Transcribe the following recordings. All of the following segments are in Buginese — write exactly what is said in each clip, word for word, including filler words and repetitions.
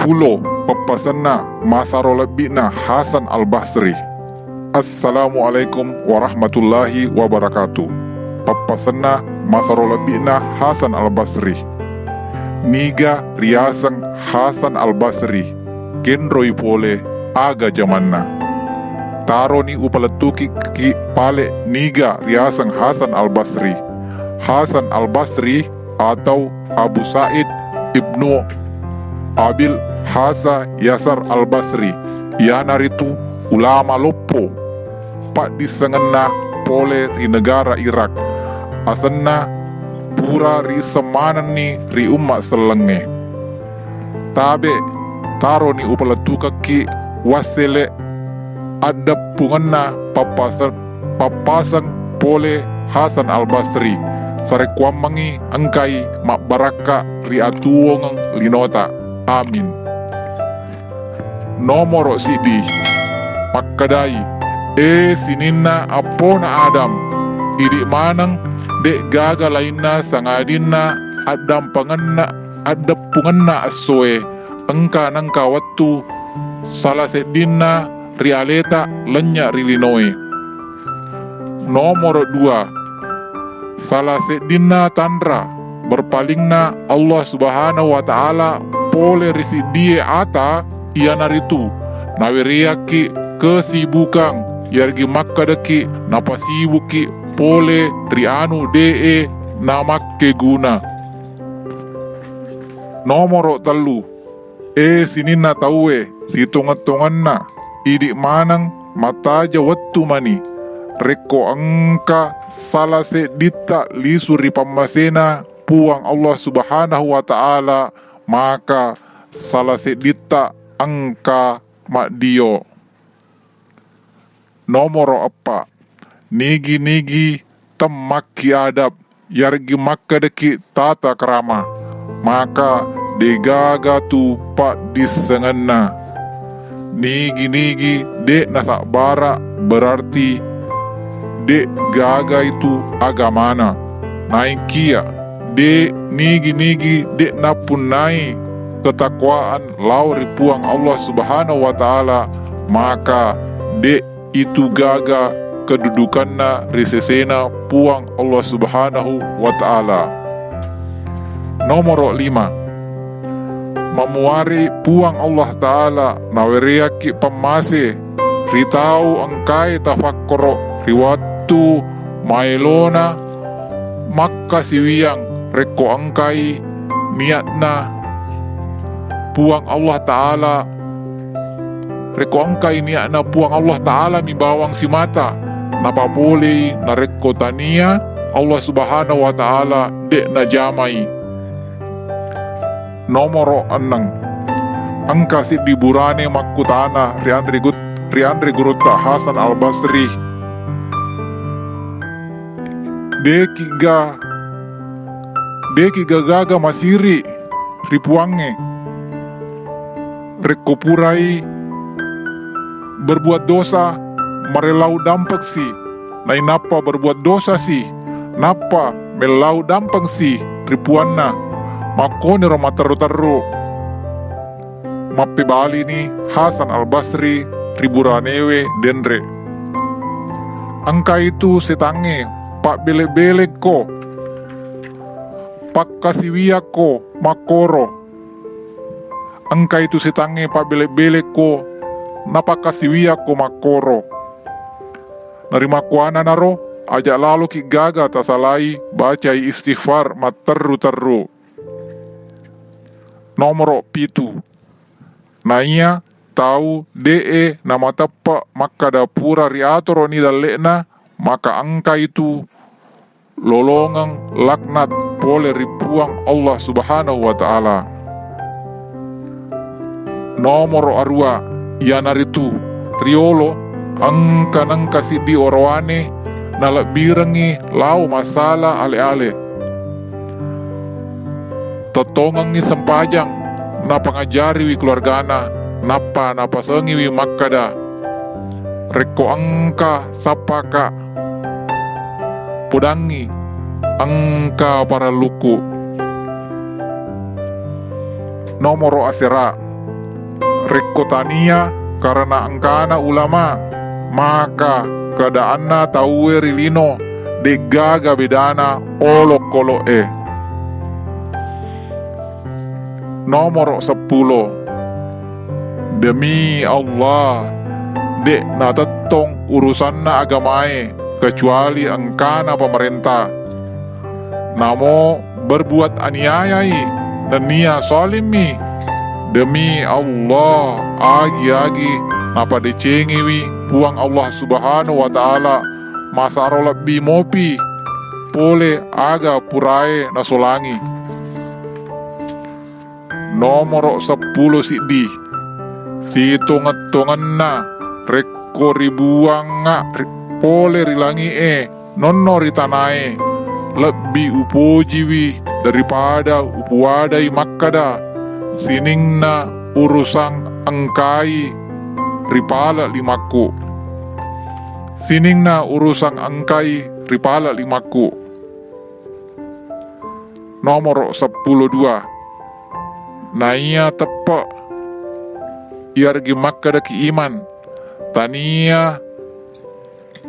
Seppulo, pappasenna masaro lebbi'na Hasan Al-Basri. Assalamualaikum warahmatullahi wabarakatuh. Pappasenna masaro lebbi'na Hasan Al-Basri. Niga riaseng Hasan Al-Basri, kenroi pole aga jamanna. Taroni upalettukiki pale niga riaseng Hasan Al-Basri. Hasan Al-Basri atau Abu Sa'id ibnu Abil Hasa Yasar Al-Basri, iyanaritu ulama loppo, paddissengenna pole ri negara Irak. Asenna pura riisseng manenni ri umma sellengnge. Tabe, taroni upalettukekki wassele addeppungenna pappase-, pappaseng pole Hasan Al-Basri, sarekkuammengngi engkai mabbarakka ri atuwongeng linota. Amin. Nomoro siddi, makkedai, "E sininna appona Adam, idi maneng de' gaga lainna sangadinna addampengenna, addeppungenna essoe, engka nengka wettu sala seddinna ri aleta lennye ri linoe." Nomoro dua, sala seddinna tanra berpalingna Allah Subhanahu wa Ta'ala pole ri siddie ata, iyanaritu nawereakki kesibukang, yaregi makkedaki napasibukki pole ri anu de'e namakkeguna. Nomoro tellu, e sininna tauwe, sitongeng-tongenna, idi maneng mataja wettu mani. Rekko engka sala sedditta lisu ri pammasena Puang Allah Subhanahu wa Ta'ala, maka sala sedditta engka maddio. Nomoro eppa, nigi-nigi temmakki adab, yaregi makkedaki tata krama, maka degaga tu paddissengenna. Nigi-nigi de' nasabbara, berarti de' gaga itu agamana. Naengkia de' nigi-nigi de' nappunnai ketakwaan lao ri Puang Allah Subhanahu wa Ta'ala, maka de' itu gaga kedudukanna ri sesena Puang Allah Subhanahu wa Ta'ala. Nomoro lima, mamuari Puang Allah Ta'ala nawereakki pammase ri tau engkae tafakkoro ri wettu maelona makkasiwiang rekko engkai niatna Puang Allah Ta'ala, rekko engkai niatna Puang Allah Ta'ala mi bawang simata, napapolei narekko tania, Allah Subhanahu wa Ta'ala de' najamai. Nomoro enneng, engka siddi burane makkutana ri anre gut-, ri anre gurutta Hasan Al-Basri, "De'ki ga, de'ki ga gaga masiri ri Puangnge rekko purai berbuat dosa, marellau dampengsi, nainappa berbuat dosasi, nappa mellau dampengsi ri Puanna, makkoniro matterru-terru." Mappebalini Hasan Al-Basri ri buranewe denre, "Engkaitu setangnge pabbele-belekko, pakkasiwiakko makkoro. Engkaitu setangnge pabbele-belekko, napakkasiwiakko makkoro. Narimakkuananaro, aja' laloki gaga tasalai bacai istighfar matterru-terru." Nomoro pitu, naiya tau de'e namateppe' makkada pura riatoro'ni dalle'na, maka engkaitu lolongeng laknat pole ri Puang Allah Subhanahu wa Ta'ala. Nomoro arua, iyanaritu riolo engka nengka siddi orowane nalebbirengngi lao massala ale-ale. Tottongengngi sempajang napangajariwi keluargana, nappa napasengiwi makkada, "Rekko engka sappaka, podangngi engka parellukku." Nomoro asera, Rekko tania karena engkana ulama, maka keadaanna tauwe ri lino de'gaga bedana olokolo'e. Nomoro seppulo. Demi Allah, de' natettong urusanna agamae kecuali engkana pemerintah. Namo berbuat aniayai nennia zalimmi. Demi Allah, agi-agi napadecengiwi Puang Allah Subhanahu wa Ta'ala, masaro lebbi mopi pole aga purae nasolangi. Nomoro seppulo siddi. Sitongeng-tongenna rekko ribuangnga ri-, pole ri langi'e nonno ri tanae, lebbi upojiwi daripada upuadai makkada, sininna urusang engkai ri pale limakku. Sininna urusang engkai ri pale limakku. Nomoro seppulo dua. Naiya teppe' iyareggi makkedaki iman, tania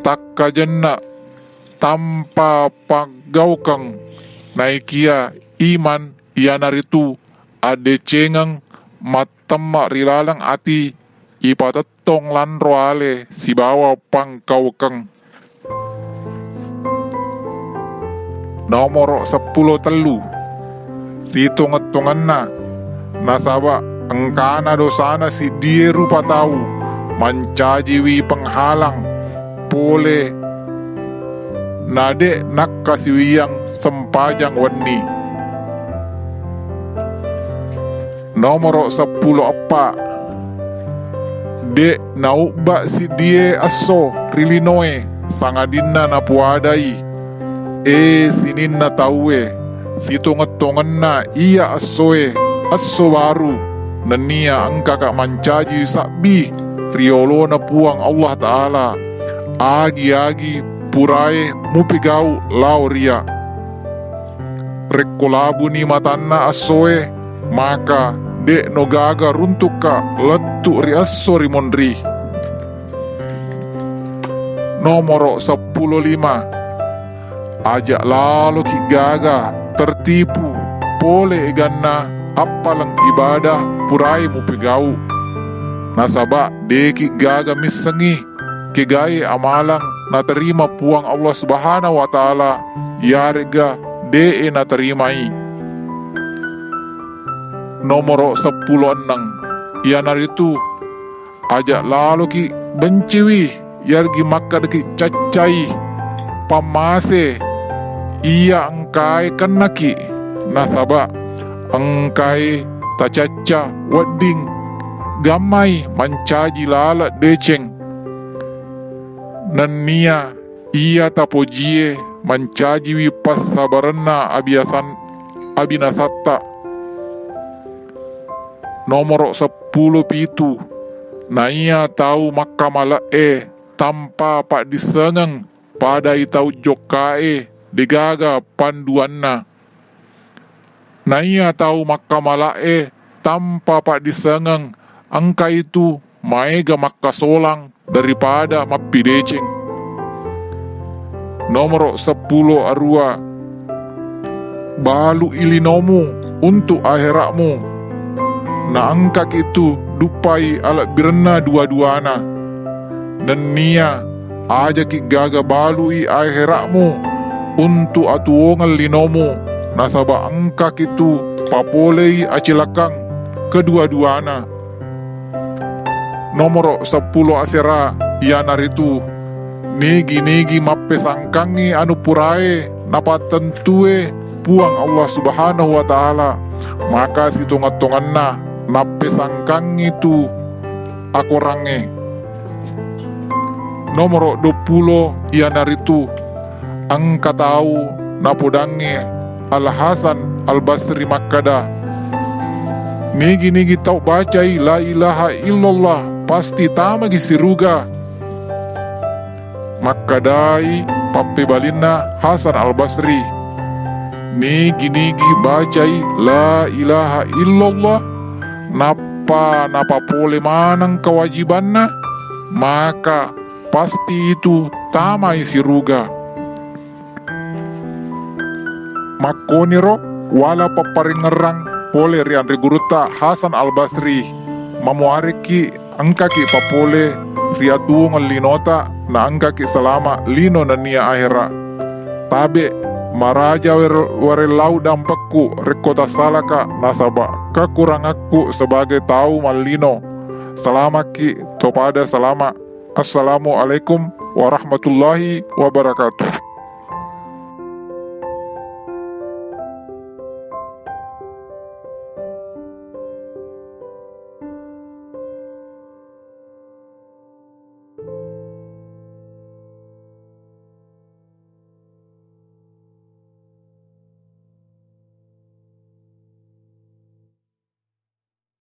takkajenna tanpa paggaukeng, naikia iman iyanaritu addecengeng mattemma ri laleng ati, ipatettong lanro ale sibawa pangkaukeng. Nomoro seppulo tellu. Sitongeng-tongenna, nasaba engkana dosana siddie rupa tau mancajiwi penghalang pole nade' nakkasiwiyang sempajang wenni. Nomoro seppulo eppa. De' naubba siddie esso ri linoe, sangadinna napuadai, e sininna tauwe, sitongeng-tongenna iya essoe, esso baru, nennia engkaka mancaji sabbi ri yolona Puang Allah Ta'ala, agi-agi purae mupigau lao ria. Rekko labuni matanna essoe, maka de'no gaga runtukka lettu ri esso ri monri. Nomoro seppulo lima. Aja laloki gaga tertipu pole eganna appaleng ibadah purae mupigau. Nasaba de'ki gaga missengngi kegae amalang naterima Puang Allah Subhanahu wa Ta'ala, yarega de'e naterimai. Nomoro seppulo enneng, iyanaritu aja laloki benciwi, yaregi makkedaki caccai pammase iya engkae kennaki, nasaba engkae tacacca wedding gammai mancaji laleng deceng. Nennia iya tapojie mancajiwi passabarenna abiasan-, abinasatta. Nomoro seppulo pitu. Naiya tau makkamale'e tanpa paddissengeng padai tau jokkae degaga panduanna. Naiya tau makkamalae tanpa paddissengeng, engka itu maega makkasolang daripada mappideceng. Nomoro seppulo arua, balu'i linomu untuk ahera'mu. Na engkaki tu duppai alebbirenna dua-duana. Nennia ajaki gaga balu'i ahera'mu untu atuwongeng linomu, nasaba engkaki tu papolei acilakang kedua-duana. Nomoro seppulo asera, iyanaritu nigi-nigi mappesangkangngi anu purae napattentue Puang Allah Subhanahu wa Ta'ala, maka sitongeng-tongenna nappesangkangngi tu akorangnge. Nomoro duappulo, iyanaritu engka tau napodangnge Al Hasan Al Basri makkada, nigi-nigi tau bacai la ilaha illallah pasti tamaki siruga. Makkadai pappebalinna Hasan Al Basri, nigi-nigi bacai la ilaha illallah nappa Nainappa napapole maneng kewajibanna, maka pasti itu tamai siruga. Makkoniro wala papparingngerang pole ri anre gurutta Hasan Al-Basri, mamuareki engkaki papole ri atuwongeng linota, na engkaki salama lino nennia ahera. Tabe, maraja wer-, warellau dampekku rekko tassalaka nasaba kekurangakku sebagai tau mallino. Salamakki, topada salama. Assalamualaikum warahmatullahi wabarakatuh.